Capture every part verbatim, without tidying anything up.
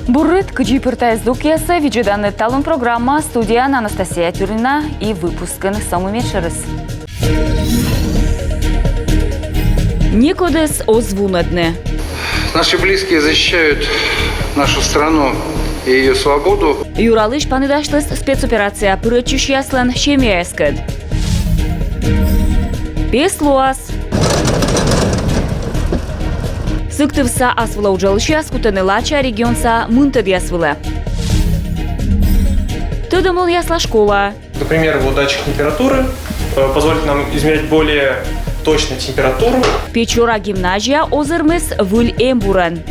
Бур рыт, кыдзи пыр тайӧ здукъясӧ, видзӧданныд «Талун» программа, студияын Анастасия Тюрнина. И выпускын сӧмын медшӧрыс. Некодӧс оз вунӧдны. Наши близкие защищают нашу страну и ее свободу. Юралысь паныдасьліс спецоперацияӧ пырӧдчысьяслӧн семьяяскӧд. Пес лоас. Сыктывса ас вылӧ уджалысьяс кутӧны лача регионса мынтӧдъяс вылӧ. Тӧдӧмлунъясла школа. Например, вот датчик температуры, э, позволит нам измерять более точно температуру. Печора гимназия озырмис выль эмбурӧн.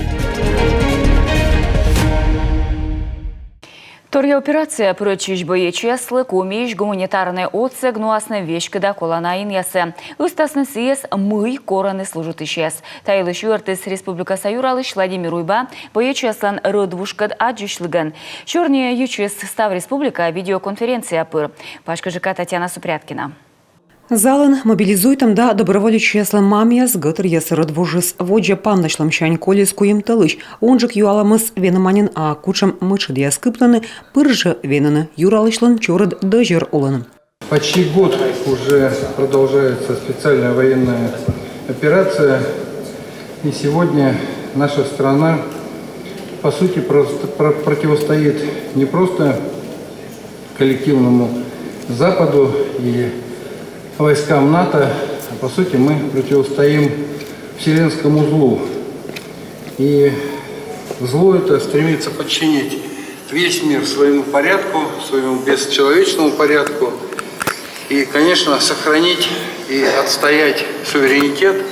Торъя операцияӧ пырӧдчысь боечьяслы Комиысь гуманитарнӧй отсӧг нуасны веськыда колана инъясӧ. Ыстасны сійӧс, мый корӧны служитысьяс. Та йылысь юӧртіс республикаса юралысь Владимир Уйба боечьяслӧн рӧдвужкӧд аддзысьлігӧн. Сёрниӧ йитчис став республика видеоконференция пыр. Паськыдджыка Татьяна Супряткина. Залын мобилизуйтӧм да доброволечьяслӧн мамъяс гӧтыръяс рӧдвужыс. Водзӧ паныдасьлӧмсянь колис куим тӧлысь. Унджык юалӧмыс венӧма нин: а кутшӧм мытшӧдъяс кыптӧны, пыр жӧ венӧны? Юралысьлӧн чорыд дӧзьӧр улын. Почти год уже продолжается специальная военная операция. И сегодня наша страна, по сути, просто про- противостоит не просто коллективному Западу и войскам НАТО, а по сути мы противостоим вселенскому злу. И зло это стремится подчинить весь мир своему порядку, своему бесчеловечному порядку. И, конечно, сохранить и отстоять суверенитет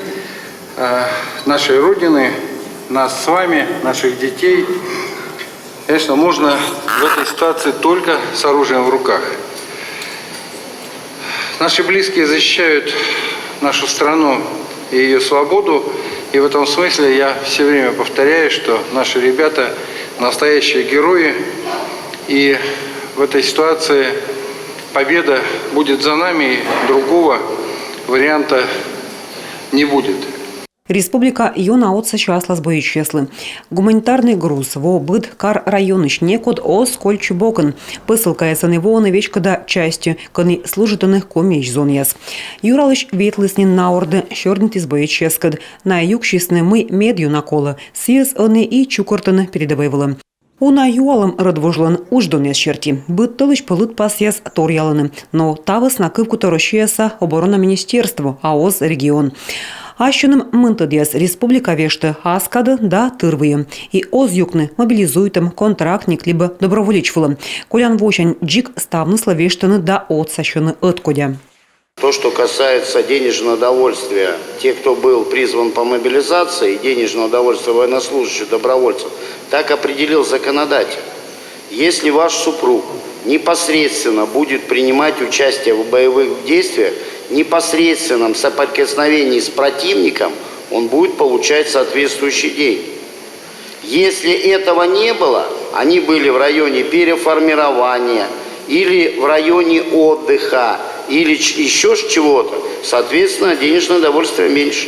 э, нашей Родины, нас с вами, наших детей, конечно, можно в этой ситуации только с оружием в руках. Наши близкие защищают нашу страну и ее свободу. И в этом смысле я все время повторяю, что наши ребята настоящие герои. И в этой ситуации победа будет за нами, и другого варианта не будет. Республика ёна отсасьӧ аслас боечьяслы. Гуманитарнӧй груз воӧ быд кар-районысь, некод оз кольччы бокын. Посылкаяс ӧні воӧны веськыда частьӧ, кӧні служитӧны Комиысь зонъяс. Юралысь ветліс нин на ордӧ, сёрнитіс боечьяскӧд. Найӧ юксисны, мый медъёна колӧ. Сійӧс ӧні и чукӧртӧны передӧвӧй вылӧ. Уна юалӧм рӧдвужлӧн удждонъяс серти. Быд тӧлысь пӧ лыдпасъяс торъялӧны. Но та вӧсна кывкутӧ Россияса оборона министерство, а оз регион. Ассьыным мынтӧдъяс республика вештӧ ас кадӧ да тырвыйӧ. И оз юкны мобилизуйтӧм, контрактник либӧ доброволеч вылӧ. Колян восянь дзик ставныслы вештӧны да отсасьӧны ӧткодя. То, что касается денежного довольствия, те, кто был призван по мобилизации, и денежного довольствия военнослужащих, добровольцев, так определил законодатель. Если ваш супруг непосредственно будет принимать участие в боевых действиях, в непосредственном соприкосновении с противником, он будет получать соответствующий день. Если этого не было, они были в районе переформирования или в районе отдыха, или ч- ещё чего-то, соответственно, денежное довольствие меньше.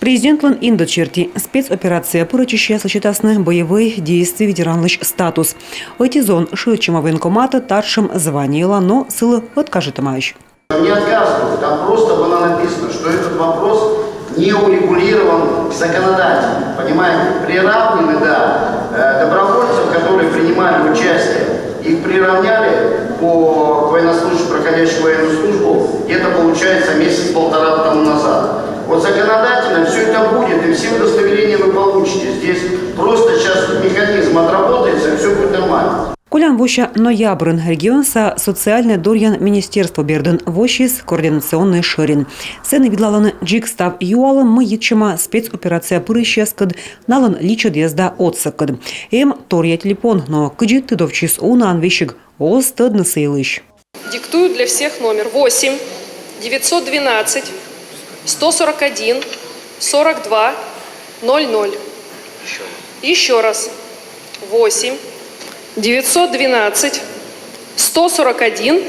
Президентлӧн индӧд серти спецоперацияӧ пырӧдчысьяслы сетасны боевӧй действий ветеранлысь статус. Ӧти зон шыӧдчӧма военкоматӧ татшӧм званиеӧн, но сылы ӧткажитӧмаӧсь. Не отказывают, там просто было написано, что этот вопрос не урегулирован законодательно, понимаете, приравнены, да, э, добровольцев, которые принимали участие, их приравняли по военнослужащим, проходящим военную службу, где-то получается месяц-полтора тому назад. Вот законодательно все это будет, и все удостоверения вы получите. Здесь просто сейчас механизм отработается, и все будет нормально. Колян вося ноябрын регионса социальнӧй дорйӧн министерство бердын воссис координационнӧй шӧрин. Сэні видлалӧны дзик став юалӧм, мый йитчӧма спецоперацияӧ пырысьяскӧд, налӧн личӧдъяс да отсӧгкӧд. Эм торъя телефон, но кыдзи тыдовтчис унаӧн, весиг оз тӧдны сы йылысь. Диктую для всех номер: восемь девятьсот двенадцать сто сорок один сорок два ноль ноль. Еще раз. Восемь девятьсот двенадцать сто сорок один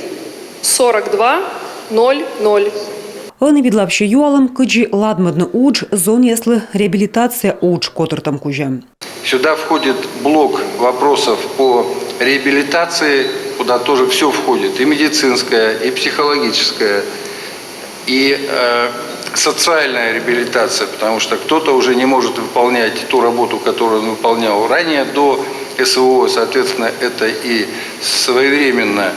сорок два ноль ноль. Ӧні видлавсьӧ юалӧм, кыдзи ладмӧдны удж зонъяслы реабилитация удж котыртӧм кузя. Сюда входит блок вопросов по реабилитации, куда тоже все входит, и медицинская, и психологическая, и э, социальная реабилитация, потому что кто-то уже не может выполнять ту работу, которую он выполнял ранее до СВО, соответственно, это и своевременно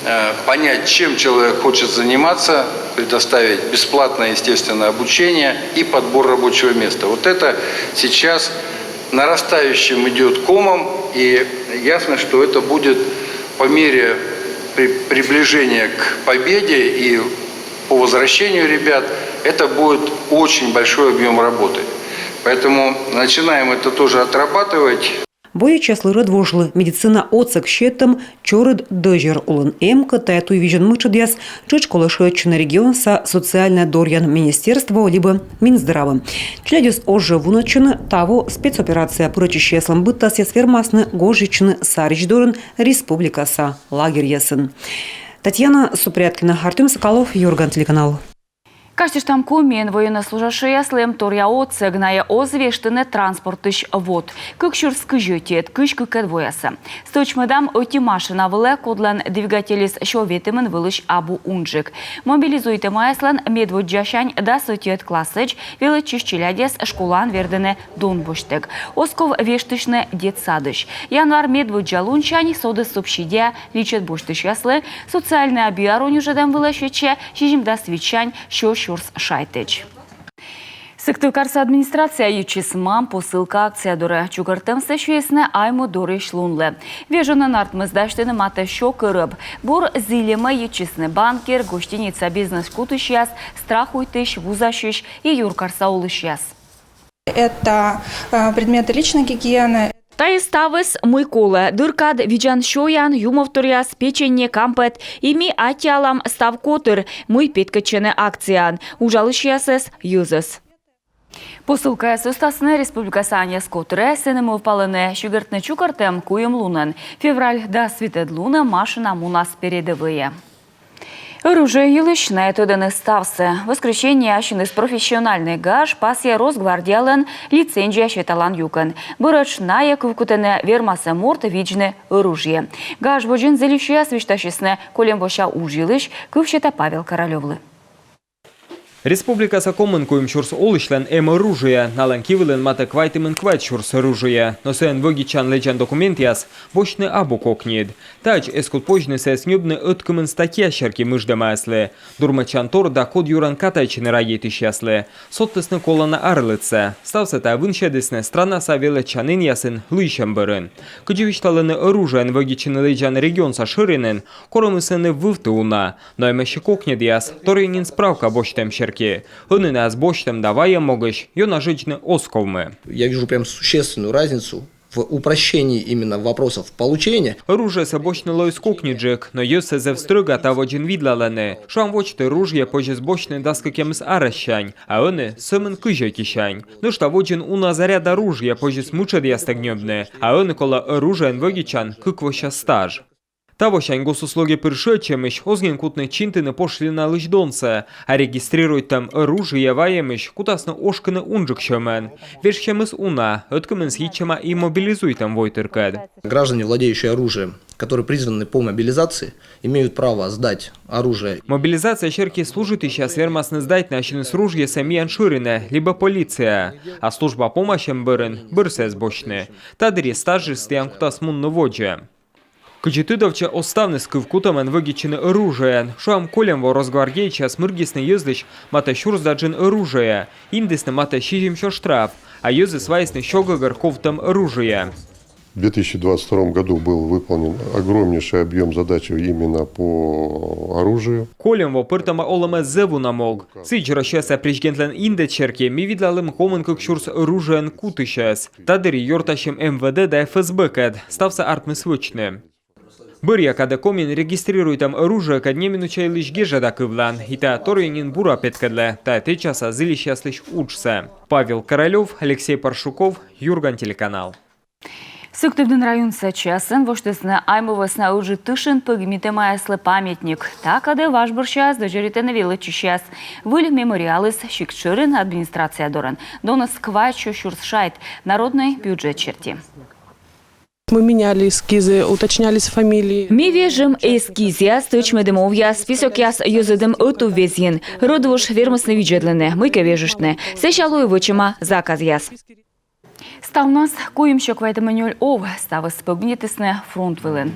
э, понять, чем человек хочет заниматься, предоставить бесплатное, естественно, обучение и подбор рабочего места. Вот это сейчас нарастающим идет комом, и ясно, что это будет по мере при- приближения к победе и по возвращению ребят, это будет очень большой объем работы. Поэтому начинаем это тоже отрабатывать. Боецъяслы рӧдвужлы медицина отсӧг сетӧм чорыд дӧзьӧр улын эм кӧ. Тайӧ туйвизьӧн мытшӧдъяс тшӧтш колӧ шыӧдчыны регионса социальнӧй дорйан министерствоӧ либӧ Минздравӧ. Челядьӧс оз жӧ вунӧдчыны. Таво спецоперацияӧ пырӧдчысьяслӧн быдтасъяс вермасны гожйысьны саридз дорын республикаса лагерьясын. Татьяна Супряткина, Артём Соколов, Юрган телеканал. Казьтыштам, Комиын военнослужащӧйяслы эм торъя отсӧг, найӧ оз вештыны транспортысь вот. Кык сюрс кызь ӧтиӧд — кызь кыкӧд воясӧ. Стӧчмӧдам ӧти машина вылӧ, кодлӧн двигательыс сё ветымын вылысь абу унджык. Мобилизуйтӧмаяслӧн медводдзасянь дас ӧтиӧд классӧдз велӧдчысь челядьӧс школаын вердӧны дон босьттӧг. Оз ков вештысьны детсадысь. Январь медводдза лунсянь содіс субсидия личӧд босьтысьяслы, социальнӧй биару нюжӧдӧм вылӧ сетсьӧ сизимдас витсянь сё сюрс шайтӧдз. Сыктывкарса администрация йитчис «Мам, посылка» акция дорӧ. Чукӧртӧмсӧ сюйисны Айму дорйысь лунлы. Вежонӧн артмис дасьтыны матӧ сё кӧрӧб. Бур зільӧмӧ йитчисны банкир, гостиница бизнес кутысьяс, страхуйтысь, вузасьысь и юркарса олысьяс. Это э, предметы личной гигиены. Тайӧ ставыс, мый колӧ: дыр кад, видзан-сёян, юмовторъяс, печенье, кампет. И ми аттьӧалам став котыр, мый петкӧдчӧны акцияын. Уджалысьясӧс йӧзӧс. Посылкаяс ӧзтасны республикаса аньяс котырӧ. Сэні мӧвпалӧны сигӧртны чукӧртӧм куим лунӧн. Февраль дас витӧд лунӧ машина мунас передӧвӧйӧ. Оружие йылысь найӧ тӧдӧны ставсӧ. Воскресенньӧ ассьыныс профессиональнӧй гаж пасйӧ Росгвардиялӧн лицензия сеталан юкӧн. Бӧрӧдз найӧ кывкутӧны вермасӧ морт видзны оружие. Гаж водзын зільысьяс висьтасисны кольӧм вося удж йылысь. Кыв сета Павел Королёвлы. Республикаса комын куим сюрс олысьлӧн эм оружие. Налӧн ки вылын матӧ квайтымын квайт сюрс оружие. Но сыӧн вӧдитчан лэдзан документъяс босьтны абу кокньыд. Таӧдз эз кут позьны сійӧс ньӧбны ӧткымын статья серти мыждӧмаяслы: дурмӧдчан тор да код юрӧн катайтчыны радейтысьяслы. Содтісны колана арлыдсӧ. Ставсӧ тайӧ вынсьӧдісны странаса велӧдчанінъясын лыйсьӧм бӧрын. Кыдзи висьталӧны оружиеӧн вӧдитчыны лэдзан регионса шӧринын, корӧмыс ӧні вывті уна. Но эмӧсь и кокньӧдъяс, торйӧн нин справка босьтӧм серти. Ӧні найӧс босьтӧм да вайӧм могысь ёна жӧдзны оз ковмы. Я вижу прям существенную разницу в упрощении именно вопросов получения. Оружиесӧ босьтны лоис кокньыдджык, но йӧзсӧ зэв стрӧга та водзын видлалӧны. Шуам, водзті ружье позис босьтны дас кӧкъямыс арӧссянь, а ӧні сӧмын кызь ӧтисянь. Нӧшта водзын уна заряда ружье позис мытшӧдъястӧг ньӧбны, а ӧні колӧ оружиеӧн вӧдитчан кык вося стаж. Тавосянь госуслуги пыр шыӧдчӧмысь оз нин кутны чинтыны пошлиналысь донсӧ, а регистрируйтӧм оружие вайӧмысь кутасны ошкыны унджык сьӧмӧн. Вежсьӧмыс уна, ӧткымыныс йитчӧма и мобилизуйтӧм войтыркӧд. Граждане, владеющие оружием, которые призваны по мобилизации, имеют право сдать оружие. Мобилизация серти служитысьяс вермасны сдайтны ассьыныс ружьесӧ миян шӧринӧ либӧ полицияӧ, а служба помасьӧм бӧрын бӧрсӧ эз босьтны. Та дырйи стажыс тіян кутас мунны водзӧ. Кыдзи тыдовтчӧ, оз ставныс кывкутӧмӧн вӧдитчыны оружиеӧн. Шуам, кольӧм во росгвардеецъяс мырддисны йӧзлысь матӧ сюрс да джын оружие, индісны матӧ сизимсё штраф, а йӧзыс вайисны сё гӧгӧр ковтӧм оружие. В две тысячи двадцать втором году был выполнен огромнейший объем задач именно по оружию. Кольӧм во пӧртӧма олӧмӧ зэв уна мог. Сідз, Россияса президентлӧн индӧд серти ми видлалім комын кык сюрс оружиеӧн кутысьӧс. Та дырйи ёртасим МВД да ФСБ-кӧд, ставсӧ артмис вӧчны. Бӧръя кадӧ Комиын регистрируйтӧм оружиекӧд неминуча йылысь гежӧда кывлан, и та торйӧн нин бура петкӧдлӧ тайӧ тэчаса зільысьяслысь уджсӧ. Павел Королёв, Алексей Паршуков, Юрган телеканал. Сыктывдін районса часын восьтісны Айму вӧсна Ыджыд тышын пӧгибнитӧмаяслы памятник. Та кадӧ важ бӧрсяыс дӧзьӧритӧны велӧдчысьяс. Выль мемориалыс сикт шӧрын, администрация дорын. Доныс квайтсё сюрс шайт, народнӧй бюджет серти. Мы меняли эскизы, уточнялись фамилии. Ми вежим эскизъяс, тӧчмӧдім овъяс, списокъяс йӧзӧдім ӧтуввезйын. Рӧдвуж вермисны видзӧдлыны, мыйкӧ вежыштны. Сэсся лои вӧчӧма заказъяс. Ставнас куимсё квайтымын нёль ов, ставыс пӧгибнитісны фронт вылын.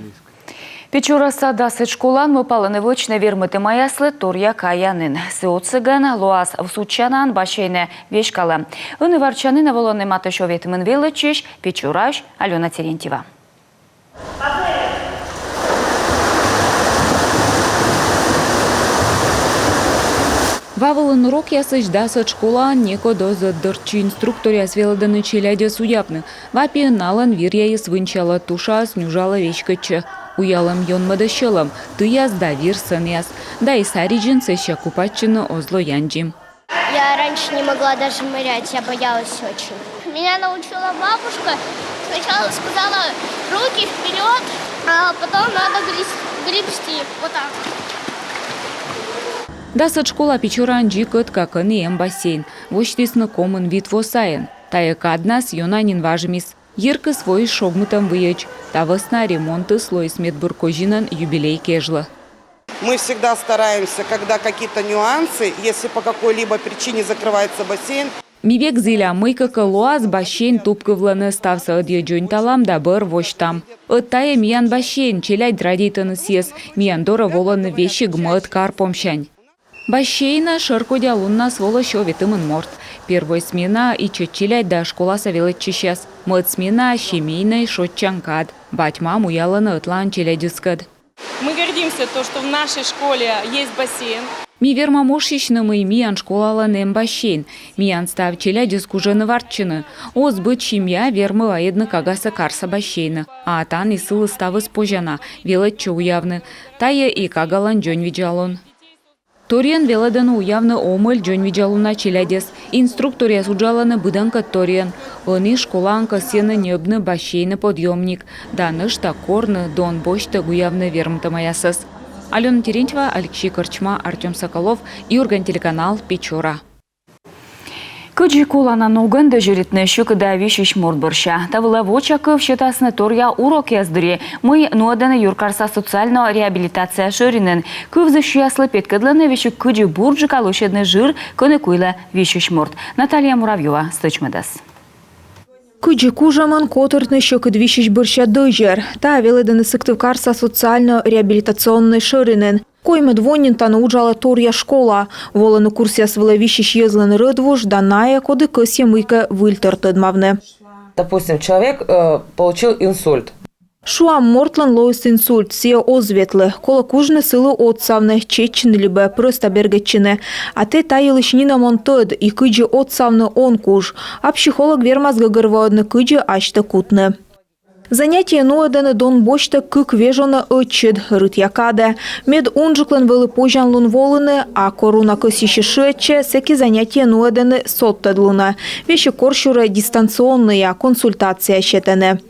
Печораса дасӧд школаын мӧвпалӧны вӧчны вермытӧмаяслы торъя каянін. Сы отсӧгӧн лоас всучанаӧн бассейнӧ веськалӧм. Ӧні варчанінӧ волӧны матысь сё ветымын велӧдчысь, Печораысь Алёна Терентьева. Ва вылын урокъясысь дасӧд школаын некод оз ӧтдортчы. Инструкторъяс велӧдӧны челядьӧс уявны. Ва пиын налӧн виръяыс вынсялӧ, тушаыс нюжалӧ, веськӧдчӧ. Уялӧм ёнмӧдӧ сьӧлӧм, тыяс да вир сӧнъяс. Да и саридзын сэсся купайтчыны оз ло яндзим. Я раньше не могла даже нырять, я боялась очень. Меня научила бабушка. Сначала сказала: «Руки вперед», а потом надо греб- гребсти. Вот так. Дасӧд школа Печораын дзик ӧтка, кӧні эм бассейн. Восьтісны комын вит во сайын. Тайӧ каднас ёна нин важмис. Йиркыс воис шогмытӧм выйӧдз. Та вӧсна ремонтыс лоис медбур козинӧн юбилей кежлӧ. Мы всегда стараемся, когда какие-то нюансы, если по какой-либо причине закрывается бассейн. Ми век зілям, мыйкӧ кӧ лоас, бассейн тупкывлӧны, ставсӧ ӧдйӧ дзоньталам да бӧр восьтам. Ӧд тайӧ миян бассейн, челядь радейтӧны сійӧс, миян дорӧ волӧны весиг мӧд кар помсянь. Бассейнӧ шӧркодя луннас волӧ сё ветымын морт. Первой сменаӧ ичӧт челядь да школаса велӧдчысьяс. Мӧд сменаӧ семейнӧй шойччан кад. Бать-мам уялӧны ӧтлаын челядьыскӧд. Мы гордимся то, что в нашей школе есть бассейн. Ми вермам ошйысьны, мый миян школалӧн эм бассейн. Миян став челядьыс кужӧны вартчыны. Оз быд семья вермы вайӧдны кагасӧ карса бассейнӧ. А тані сылы ставыс позяна, велӧдчӧ уявны. Тайӧ и кагалӧн дзоньвидзалун. Торйӧн велӧдӧны уявны омӧль дзоньвидзалуна челядьӧс. Инструкторъяс уджалӧны быдӧнкӧ торйӧн. Ӧні школаын кӧсйӧны ньӧбны бассейнӧ подъёмник да нӧшта корны дон босьтӧг уявны вермытӧмаясӧс. Алёна Терентьева, Алексей Корчма, Артём Соколов, Юрган телеканал, Печора. Кыдзи колана ногӧн дӧзьӧритны сьӧкыда висьысь морт бӧрся? Та вылӧ воча кыв сетасны торъя урокъяс дырйи, мый нуӧдӧны юркарса социально реабилитация шӧринын. Кывзысьяслы петкӧдлӧны весиг, кыдзи бурджыка лӧсьӧдны жыр, кӧні куйлӧ висьысь морт. Наталья Муравьёва стӧчмӧдас. Кыдзи кужӧмӧн котыртны сьӧкыд висьысь бӧрся дӧзьӧр? Та велӧдӧны Сыктывкарса социально-реабилитационнӧй шӧринын. Коймӧд во нин тані уджалӧ торъя школа. Волӧны курсъяс вылӧ висьысь йӧзлӧн рӧдвуж да найӧ, коді кӧсйӧ мыйкӧ выльтор тӧдмавны. Допустим, человек э, получил инсульт. Шуам, мортлӧн лоис инсульт, сійӧ оз ветлы. Колӧ кужны сылы отсавны, чеччыны либӧ прӧста бергӧдчыны. А тэ та йылысь нинӧм он тӧд, и кыдзи отсавны он куж. А психолог вермас гӧгӧрвоӧдны, кыдзи асьтӧ кутны. Занятие нуӧдӧны дон босьтӧг кык вежонӧ ӧтчыд, рытъя кадӧ. Мед унджыклӧн вӧлі позянлун волыны, а кор уна кӧсйысьӧ шыӧдчӧ, сэки занятие нуӧдӧны содтӧд лунӧ. Весиг корсюрӧ дистанционнӧя консультация сетӧны.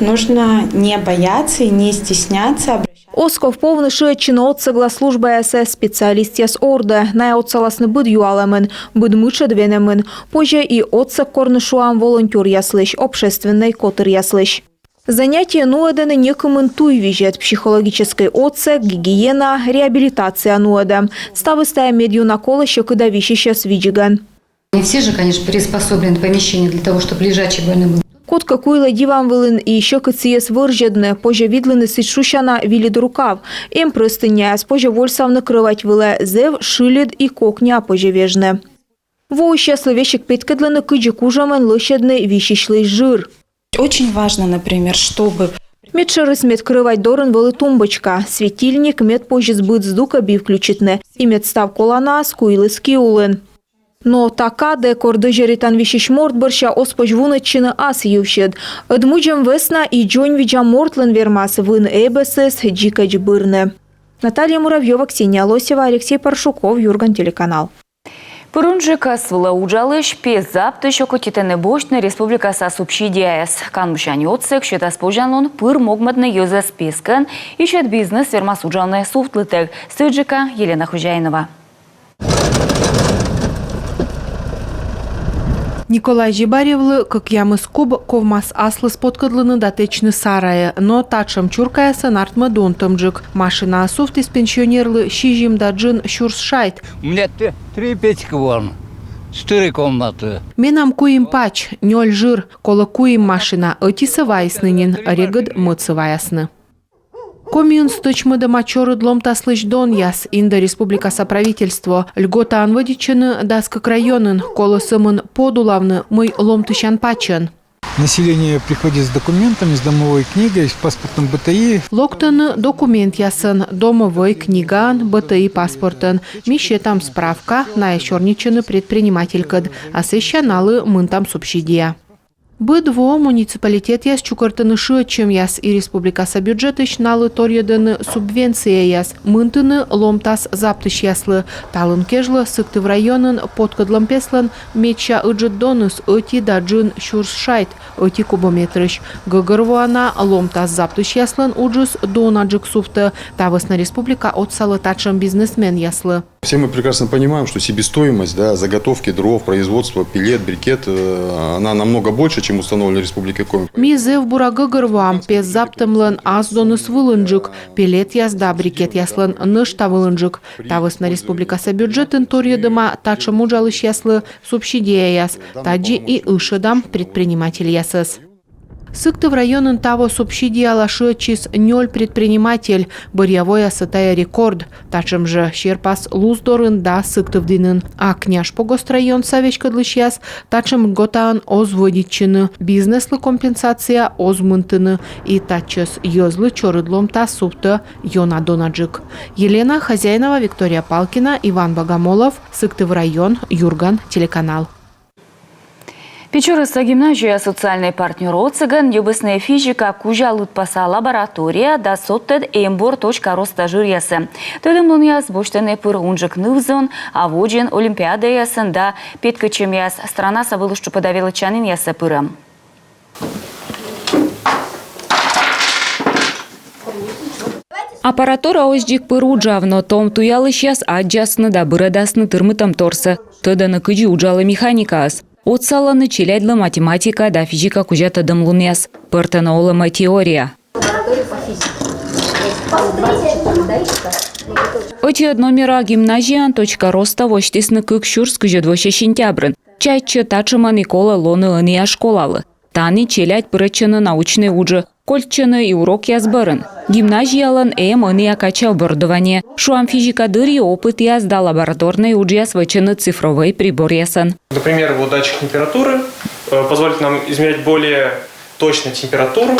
Нужно не бояться и не стесняться обращаться. Оз ков повны шыӧдчыны отсӧгла службаясӧ специалистъяс ордӧ. Найӧ отсаласны быд юалӧмын, быд мытшӧд венӧмын. Позьӧ и отсӧг корны, шуам, волонтёръяслысь, общественнӧй котыръяслысь. Занятие нуӧдӧны некымын туй визьӧд: психологическӧй отсӧг, гигиена, реабилитация нуӧдӧм. Ставыс тайӧ медъёна колӧ сьӧкыда висьысьӧс видзигӧн. Не все же, конечно, приспособлены помещения для того, чтобы лежачий больной был. Кодкӧ куйлӧ диван вылын и сьӧкыд сійӧс вӧрзьӧдны, позьӧ видлыны сідз шусяна вильыд рукав. Эм простыняяс, позьӧ вольсавны крӧвать вылӧ, зэв шыльыд и кокня позьӧ вежны. Воысьяслы весиг петкӧдлӧны, кыдзи кужӧмӧн лӧсьӧдны висьысьлысь жыр. Очень важно, например, чтобы... Медшӧрыс, мед крӧвать дорын вӧлі тумбочка, светильник, мед позис быд здукӧ би включитны, и мед став коланаыс куйліс ки улын. Но та кадӧ, кор дӧзьӧритан висьысь морт бӧрся, оз позь вунӧдчыны ас йывсьыд. Ӧд мудзӧм вӧсна и дзоньвидза мортлӧн вермас вын эбӧсыс дзикӧдз бырны. Наталья Муравьёва, Ксения Лосева, Алексей Паршуков, Юрган телеканал. Пыр унджык ӧс вылӧ уджалысь пес заптысь окотитӧны босьтны республикаса субсидияяс. Канмусянь отсӧг сетас позянлун пыр могмӧдны йӧзӧс пескӧн, и сьӧд бизнес вермас уджавны сувтлытӧг. Стӧчджыка Елена Хозяинова. Николай Зибаревлы кӧкъямыс куб ковмас аслыс поткӧдлыны да тэчны сарайӧ, но татшӧм чуркаясӧн артмӧ донтӧмджык. Машинаыс сувтіс пенсионерлы сизим да джын сюрс шайт. У меня т-, три печка вон, четыре комнаты. Менам куим пач, нёль жыр, колӧ куим машина, ӧтисӧ вайисны нин, регыд мӧдсӧ ваясны. Комиын стӧчмӧдӧма чорыд ломтаслысь донъяс, индӧ республикаса правительство. Льготаӧн вӧдитчӧны дас кык районын, колӧ сӧмын подулавны мый ломтысян пачӧн. Население приходит с документами, с домовой книгой, с паспортом Б Т И. Локтӧны документъясӧн, домовӧй книгаӧн, Б Т И паспортӧн. Ми сетам справка, найӧ сёрнитчӧны предпринимателькӧд, а сэсся налы мынтам субсидия. Быд во муниципалитетъяс чукӧртӧны шыӧдчӧмъяс, и республикаса бюджетысь налы торйӧдӧны субвенцияяс, мынтыны ломтас заптысьяслы. Талун кежлӧ Сыктыв районын поткӧдлӧм песлӧн медся ыджыд доныс ӧти да джын сюрс шайт ӧти кубометрысь. Гӧгӧрвоана, ломтас заптысьяслӧн уджыс донаджык сувтӧ. Та вӧсна республика отсалӧ татшӧм бизнесменъяслы. Все мы прекрасно понимаем, что себестоимость, да, заготовки дров, производства, пеллет, брикет, э, она намного больше, чем установлена Республикой Коми. Ми зэв бура гӧгӧрвоам, пес заптӧмлӧн ас доныс вылынджык, пеллетъяс да брикетъяслӧн нӧшта вылынджык. Та вӧсна республикаса бюджетын торйӧдӧма татшӧм уджалысьяслы субсидияяс, тадзи и ышӧдам предпринимательясӧс. Сыктыв районын таво субсидияла шыӧдчис нёль предприниматель, бӧръя воясӧ тайӧ рекорд. Татшӧм жӧ серпас Луздорын да Сыктывдінын. А Княжпогост районса веськӧдлысьяс татшӧм льготаӧн оз вӧдитчыны, бизнеслы компенсация оз мынтыны, и татчӧс йӧзлы чорыд ломтас сувтӧ ёна донаджык. Елена Хозяинова, Виктория Палкина, Иван Богомолов, Сыктыв район, Юрган телеканал. Печораса гимназия социальнӧй партнёр отсӧгӧн ньӧбисны физика кузя лыдпаса лаборатория да содтӧд эмбур «Точка роста» жыръясӧ. Тӧдӧмлунъяс босьтӧны пыр унджык ныв-зон, а водзын олимпиадаясын да петкӧдчӧмъяс странаса вылыс тшупӧда велӧдчанінъясӧ пырӧм. Аппаратура озьдик пыр уджав, но том туялысьяс аддзасны да бырӧдасны тырмытӧмторсӧ. Тӧдӧны, кыдзи уджалӧ механикаыс. Отсалӧны челядьлы математика да физика кузя тӧдӧмлунъяс. Пӧртӧнӧ олӧмӧ теория. Ӧтиӧд номера гимназияын «Точка роста» восьтісны кык сюрс кызьӧд вося сентябрын. Чайтсьӧ, татшӧмӧн и колӧ лоны ӧнія школалы. Тані челядь пырӧдчӧны научнӧй уджӧ, кольччӧны и урокъяс бӧрын. Гимназиялӧн эм ӧнія кадся оборудование. Шуам, физика дырйи опытъяс да лабораторнӧй уджъяс вӧчӧны цифровӧй приборъясӧн. Например, вот датчик температуры, э, позволит нам измерять более точно температуру.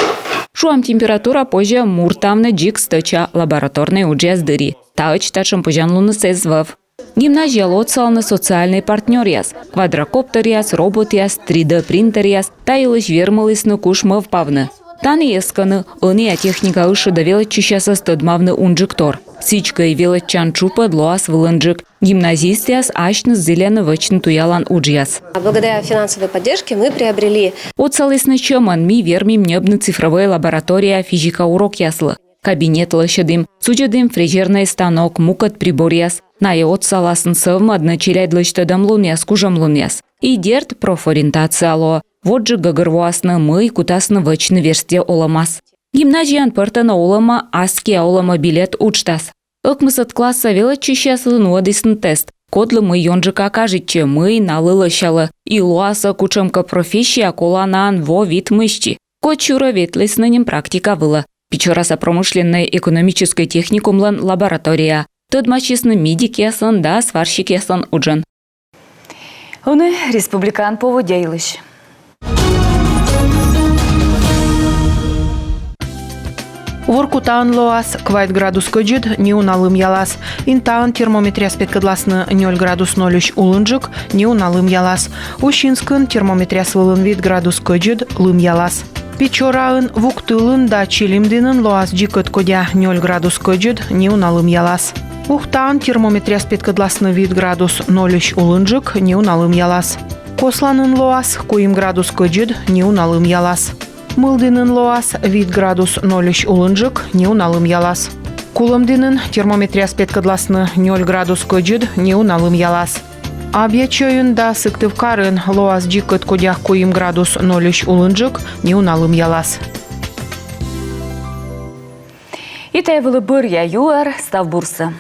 Шуам, температура позьӧ муртавны дзик стӧча лабораторнӧй уджъяс дырйи. Таӧдз татшӧм позянлуныс эз вӧв. Гимназиялы отсалӧны социальнӧй партнёръяс: квадрокоптеръяс, роботъяс, три дэ принтеръяс. Та йылысь вермылісны куш мӧвпавны. Тані эскӧны, ӧнія техника ышӧдӧ велӧдчысьясӧс тӧдмавны унджыктор. Сідзкӧ, велӧдчан тшупӧд лоас вылынджык. Гимназистъяс асьныс зільӧны вӧчны туялан уджъяс. Благодаря финансовой поддержке мы приобрели. Отсалісны сьӧмӧн, ми вермим ньӧбны цифровӧй лаборатория физика урокъяслы. Кабинет лӧсьӧдім, судзӧдім фрезернӧй станок, мукӧд приборъяс. Найӧ отсаласны сӧвмӧдны челядьлысь тӧдӧмлунъяс, кужӧмлунъяс. И дерт, профориентация лоӧ. Водзджык гӧгӧрвоасны, мый кутасны вӧчны верстьӧ олӧмас. Гимназияын пӧртӧнӧ олӧмӧ аскиа олӧмӧ билет уджтас. Ӧкмысӧд класса велӧдчысьяслы нуӧдісны тест, кодлы мый ёнджыка кажитчӧ, мый налы лӧсялӧ. И лоас-ӧ кутшӧмкӧ профессия коланаӧн во вит мысти. Кодсюрӧ ветлісны нин практика вылӧ. Печораса промышленнӧй-экономическӧй техникумлӧн лабораторияӧ. Тӧдмасисны мидикъясӧн да сварщикъясӧн уджӧн. Ӧні республикаын поводдя йылысь. Воркутаын лоас квайт градус кӧдзыд, неуна лымъялас. Интаын термометръяс петкӧдласны нёль градус нольысь улынджык, неуна лымъялас. Усинскын термометръяс вылын вит градус кӧдзыд, лымъялас. Печораын, Вуктылын да Чилимдінын лоас дзик ӧткодя, нёль градус кӧдзыд, неуна лымъялас. Ухтаын термометръяс петкӧдласны вит градус нольысь улынджык, неуна лымъялас. Косланын лоас куим градус кӧдзыд, неуна лымъялас. Мылдінын лоас вит градус нольысь улынджык, неуна лымъялас. Кулӧмдінын термометръяс петкӧдласны нёль градус кӧдзыд, неуна лымъялас. Абъячойын да Сыктывкарын лоас дзик кӧдкодя куим градус нольысь улынджык, неуна лымъялас. И тайӧ вӧлі бӧръя юӧр. Став бурсӧ.